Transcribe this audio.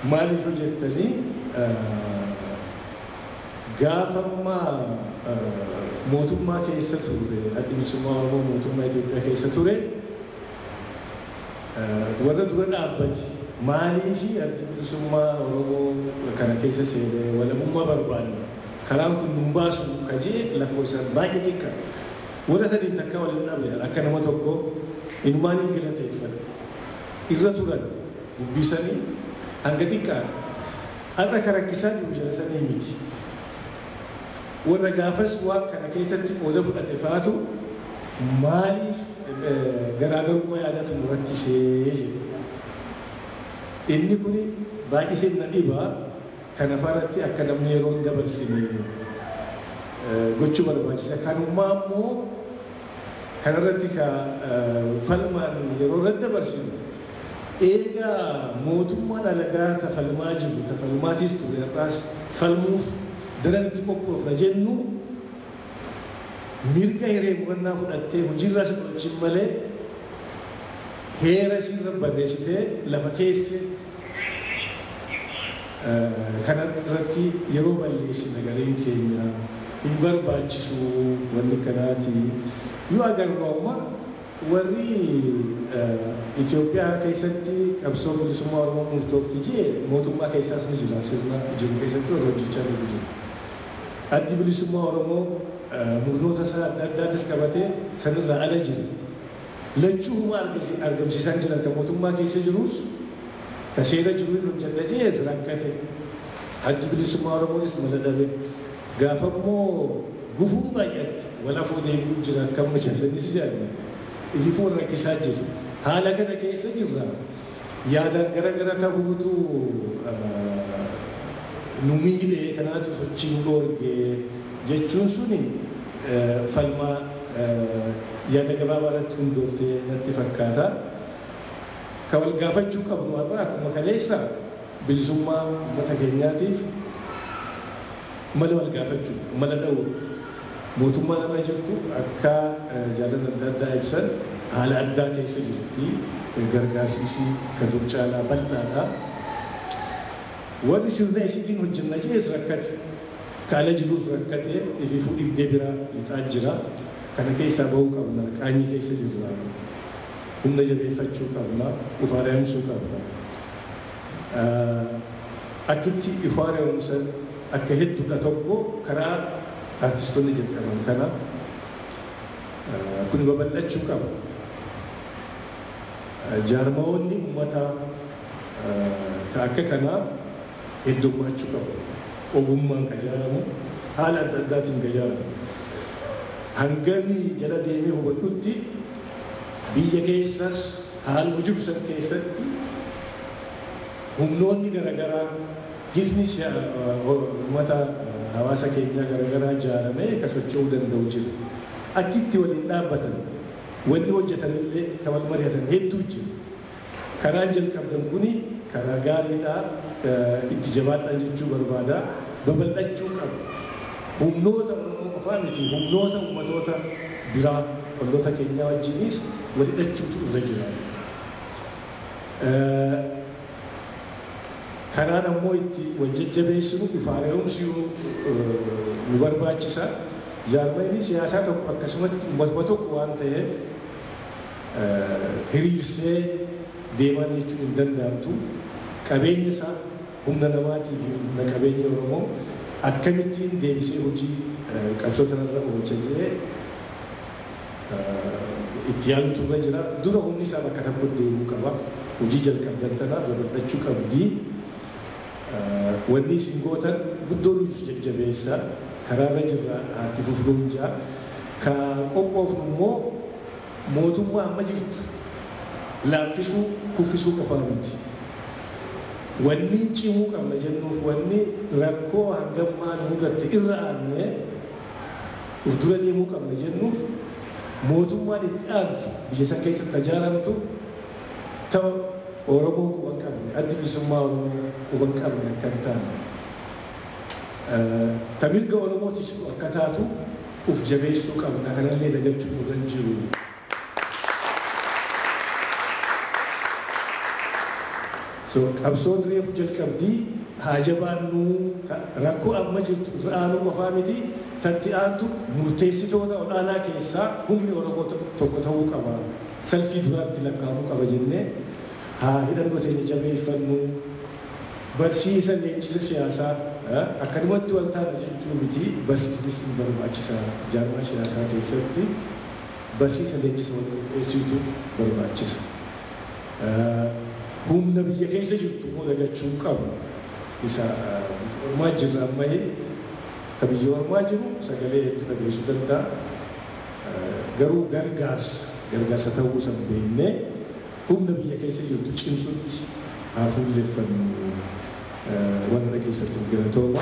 Maaliif hojjettanii gaafa ammaa mootummaa keessa ture, Addi Bilisummaa Oromoo mootummaa Itoophiyaa keessa ture, warra dura dhaabbate maaliifi Addi Bilisummaa Oromoo kana keessa seenee walabummaa barbaanne karaan kun nun baasu kajee lakkoofsaan baay'ee xiqqaa. Warra sadiin takka waliin dhabne akka nama tokko inumaan hin galateeffadhe. Irra turan dubbisanii hanga xiqqaan har'a kan rakkisaa jiru jala sanii miti. Warra gaafas waan kana keessatti qooda fudhate faatu maaliif garaagarummaa yaadatu nu rakkisee jedhu. Inni kun baay'isee na dhibaa kana faarratti akka namni yeroo hin dabarsine gochuu barbaachisa. Kanummaa immoo kanarratti ka falmaan yeroo irratti dabarsinu eegaa mootummaan alagaa tafalmaa jiru tafalmaatis ture har'aas falmuuf daran itti qophoofna jennu mirga hiree murannaa fudhattee hojiirraa si oolchin malee heera isiirra barreessitee lafa keesse kana irratti yeroo balleessina gareen keenya hin barbaachisu wanni kanaati. Yoo agarru amma warri Itoophiyaa keessatti qabsoo bilisummaa Oromoo murtoofti jee mootummaa keessaas ni jira sirna jiru keessatti warra hojjechaa jiru jiru. Addi Bilisummaa Oromoo murnoota isaa adda addaatis qabatee sanirraa ala jiru. Lachuu humaa argamsiisaa jiran kan mootummaa keessa jirus ka seera jiru hin hojjenna jees rakkate. Addi Bilisummaa Oromoonis mala dhabe. Gaafa immoo gufuun baay'atte walafoo deemuu jira kan majallanis jedhani. Ififuun rakkisaa jiru. Haala kana keessa jirra. Yaadaan gara gara ta'uutu nu miidhee kanaatu sochii nu dhoorge jechuun suni falmaa yaada gabaabaa irratti hundooftee natti fakkaata. Ka wal gaafachuu qabnu har'a akkuma kaleessa bilisummaa uummata keenyaatiif mala wal gaafachuu mala dha'uu mootummaan irra jirtu akka jaalala adda addaa ibsan haala addaa keessa jirti gargaarsi isii kan dur caalaa bal'aadha. Warri sirna isiitiin hojjenna jees rakkate kaala jiruuf rakkate ififuu dhibdee biraa lixaa jira. Kana keessaa bahuu qabna qaanyii keessa jirra. Humna jabeeffachuu qabna ufaara'amsuu qabna. Akkitti ifaara'amsan akka hedduudha tokko karaa artistoonni jalqaban kana kun babal'achuu qaba. Jaarmawoonni uummataa ka akka kanaa heddummaachuu qaba. Ogummaan ka ijaaramu haala adda addaatiin ka ijaaramu. Hangami jala deemee hubadhutti biyya keessas haaluma jiru san keessatti humnoonni garaagaraa gifni uummata hawaasa keenyaa garaagaraa ijaaramee ka socho'uu danda'u jira. Akkitti waliin dhaabbatan wanni hojjetanillee kan wal mari'atan hedduu jira. Karaan jalqabdan kuni karaa gaariidhaa itti jabaadhaan jechuu barbaada. Babal'achuu qaba. Humnoota Oromoo qofaa miti humnoota uummatoota biraa olloota keenyaa wajjinis wal hidhachuutu irra jira. Karaan ammoo itti wal jajjabeessinu ifaara'umsi nu barbaachisa. Jaarmayni siyaasaa tokko akkasumatti uummatuma tokko waan ta'eef hiriirsee deemaa jechuun hin danda'amtu. Qabeenya isaa humna namaatii fi humna qabeenya Oromoo akkamittiin deebisee hojii qabsoo kanarra oolcha jedhee itti yaalutu irra jira. Dura humni isaa bakka tokko deemuu qaba. Hojii jalqabdan tana babal'achuu qabdi. Wanni isin gootan guddoo nuuf jajjabeessa. Karaarra jirra itti fufnuun jira. Ka qophoofnu immoo mootummaa amma jirtu laaffisuu kuffisuu qofaa miti. Wanni cimuu qabna jennuuf wanni rakkoo hangammaa nu mudatte irra aannee uf dura deemuu qabna jennuuf mootummaan itti aantu biyya san keessatti ijaaramtu ta'u Oromoo quba hin qabne addi bilisummaa Oromoo quba hin qabne akka hin taane ta mirga Oromootis akka taatu uf jabeessuu qabna kanallee dagachuu nurra hin jiru. So qabsoon reefu jalqabdii haa jabaannuu, rakkoo amma jirtu irra aanuu qofaa miti, tatti aantu murteessitoota olaanaa keessaa humni Oromoo tokko ta'uu qaba. Salfii duraatti lakkaa'amuu qaba jennee haa hidhannoo teenya jabeeffannu. Barsiisa leenjisa siyaasaa akkanumatti wal taana jechuu miti, barsiisnis ni barbaachisa. Jaarmaa siyaasaa keessatti barsiisa leenjisa wal qopheessitu barbaachisa. Humna biyya keessa jirtu immoo dagachuu qabu. Isa ormaa jirra ammayee ka biyya ormaa jiru sagalee hedduu dhageessuu danda'a. Garuu gargaarsa ta'uu san beeknee humna biyya keessa jirtu cimsutti haa fuulleffannu. Warra dhaggeeffattan galatooma.